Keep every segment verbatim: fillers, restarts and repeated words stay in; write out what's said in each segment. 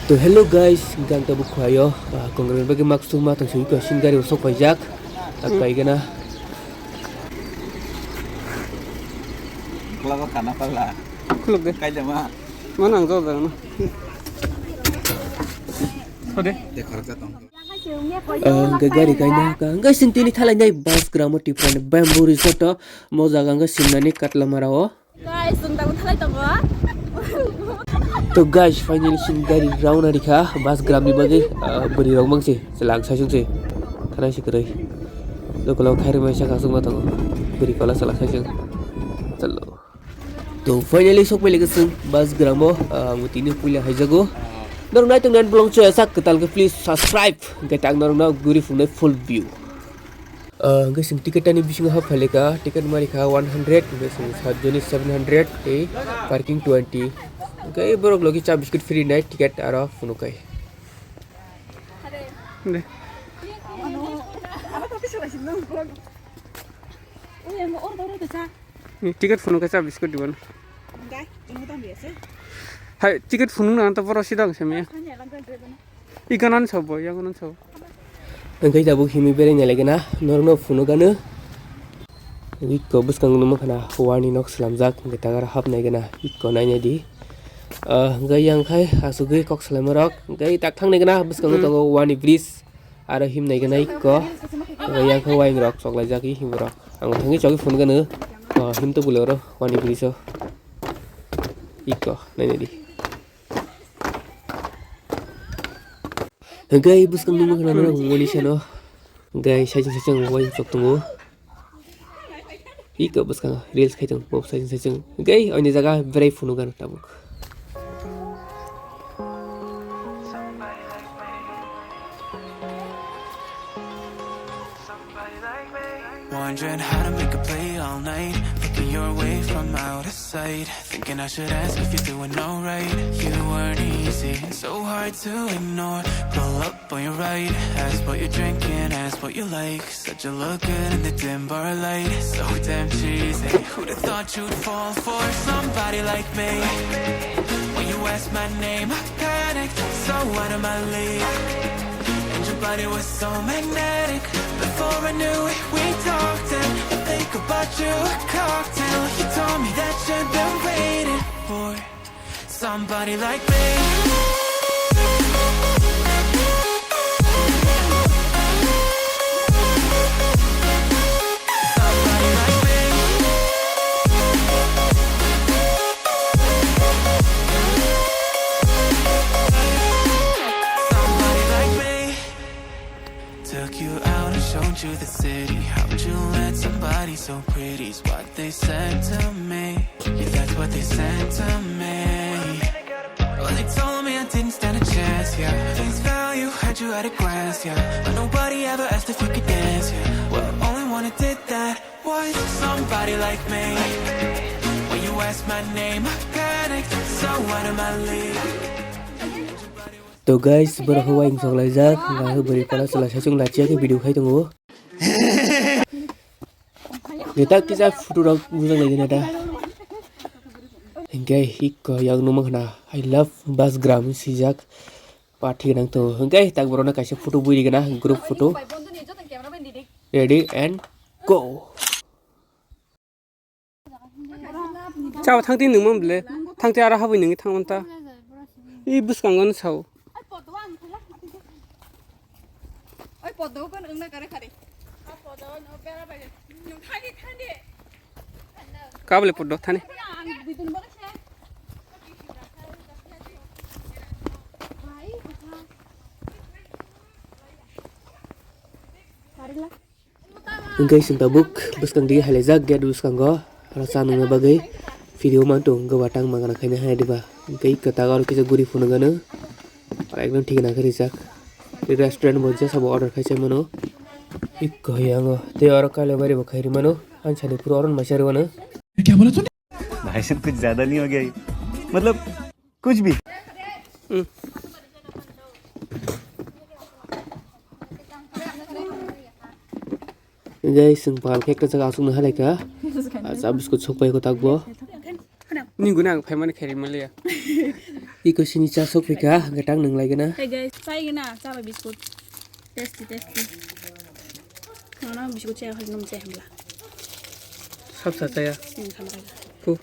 To hello guys, hingke ang tabuk khuaio, ah, kongrani bagwi maksuma tong sui ko sin gari usok paijak, ah, Hmm. kaigana. Khulok de. Kaijama. Mana ang jor jor na. Sode. De khoroksa tong. Ah, hingke gari kaina ka, hingke sing tini thalai nai bus gramo Tripura ni Bamboo Resort o, mo jaga hingke simnani Katla Mara o. Guys, chwng tabuk thalai tongo. To guys, finally sin gari rauna rikha bus gram ni bagwi, ah, bwrwi rok mangsi chwla ang saichung se thanai se kwrwi. Dokolo khairwi mai saka chwngma tongo bwrwi kola chwla saichung. Chalo. To finally sok pai leka chwng bus gram o, ah, ang tini puila haijago. Norok nai tong nan vlog chaya sak kwtal khe please subscribe. Hingke tak norok na guri phungnai full view. Ah, hingke chwng ticket ani bisingo hap phailika, ticket marikha one hundred, hingke chwng saat joni seven hundred tei parking twenty. Hingke borok logi cha biscuit free nai ticket aro phunukkai. De. Ni ticket phunukkai cha biscuit diban. Hai, ticket phunukna anta borok sidang semi. Ikanan sabo, yangunan sabo. Hingke tabuk himwi berai nai lai gana, norokno phunuk gano. Ikko bwskango nukma khana wani nok slamjak, hingke takar hapnai gana, ikko nainai di. Ah, hingke yang khai asugwi kok salaima rok, hingke tak thangnai gana bwskango Hmm. tongo wani bridge, aro himnai gana ikko, hingke yang khai wayang rok choklaijak i himrok. Ang thangwi chogwi phunuk gano, ah, him to bwlai oro wani bridge o. Ikko nainai di. Hingke bwskang nukma khana norok moni sano. Hingke saichung saichung wai chok tongo. Iko bwskango reels khai tongo, bo saichung saichung. Hingke oini jaga berai phunukgano tabuk. Wondering how to make a play all night. Looking your way from out of sight. Thinking I should ask if you're doing alright. You weren't easy, so hard to ignore. Pull up on your right, ask what you're drinking, ask what you like. Said you look good in the dim bar light. So damn cheesy. Who'd have thought you'd fall for somebody like me? When you asked my name, I panicked. So out of my league. And your body was so magnetic. Before I knew it, we talked and I think about you a cocktail. You told me that you've been waiting for somebody like me. Somebody like me. Somebody like me. Took you out and showed you the city. How'd you let somebody so pretty's what they said to me? Yeah, that's what they said to me. Well, they told me I didn't stand a chance, yeah. Face value, had you at a glance, yeah. But nobody ever asked if you could dance, yeah. Well, only one who did that was somebody like me. When you asked my name, I panicked, so out of my league. To guys, borok khe wayang sok laijak, hwnka khe bwrwi kola chwla saichung lachiya khe video khai tongo. Neta kisa photo rok bujak lai neta. Hingke ikko yang numa khna I love bus gram swijak. Pathi nang to. Hingke tak borok no kaisa photo bui rikna group photo. Ready and go. Chao thangti nungma bwle. Thangti aro habwi nungwi thangmanta. I bwskango no sao. Oi, poddo kon wngna kare kare. Kabole poddo thani. Hingke chwng tabuk bwskang di halaijak gate bwskango aro cha nungna bagwi video manto hingke watang magana khaina hai diba hingke kwtal aro kisa guri phunukgano aro ekdom thik nang khe rijak restaurant bo jesa bo order khai chai mano ikko yango tei aro kailabari bo khai rimano ani sani phuru oro maisa rwmano. भाई साहब कुछ ज्यादा नहीं हो गया ये? मतलब कुछ भी। Guys, chwng pal khe kwchak aswkno halai kha. Asa biskut sokpai kwtak bo. Ni guna ang phaimani khairi maliya. Iko sini cha sok phika, gatang nang lai gana. Hey guys, chai gana, chaba biscuit. Tasty, tasty. Nono biscuit chai hal num chai hamla. Sab sa chaya. Hmm, kham chai. Ku.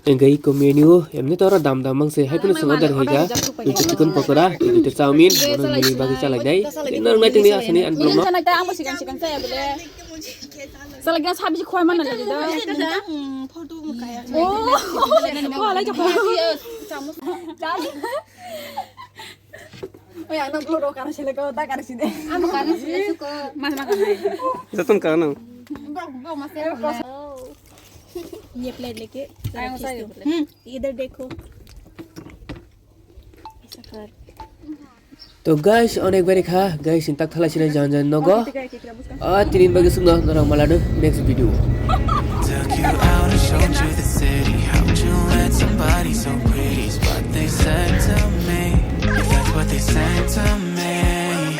Engkai iko menu, emni tora dam dam mang se, hai punu sung order hoika. Iko chicken pokora, iko chowmin, nono mili bagi chalai dai. Nang nai tengni asani an blog no. Sana ta ang bo sikan sikan chai bole. Sala gana sabi khoi man na lagi da. Hmm, photo mo kaya. Oh, oh, lai chakho. Chal. Oh, yang nang blog kana sila ko ta kana sini. Amo kana sila suko. Mas mas kana. Jatun kana. Go go mas ya. Ye plate leke. Ayang sa ye plate. Hmm, idhar dekho. Aisa kar. To guys, onek bari kha, guys, intak thalai sini jan jan nogo. Ah, tinin bagi sungno norok malado next video. Took you out and showed you the city. How'd you let somebody so pretty? Is what they said to me. Yeah, that's what they said to me.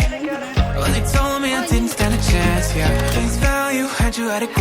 Well, they told me I didn't stand a chance. Yeah, face value had you at a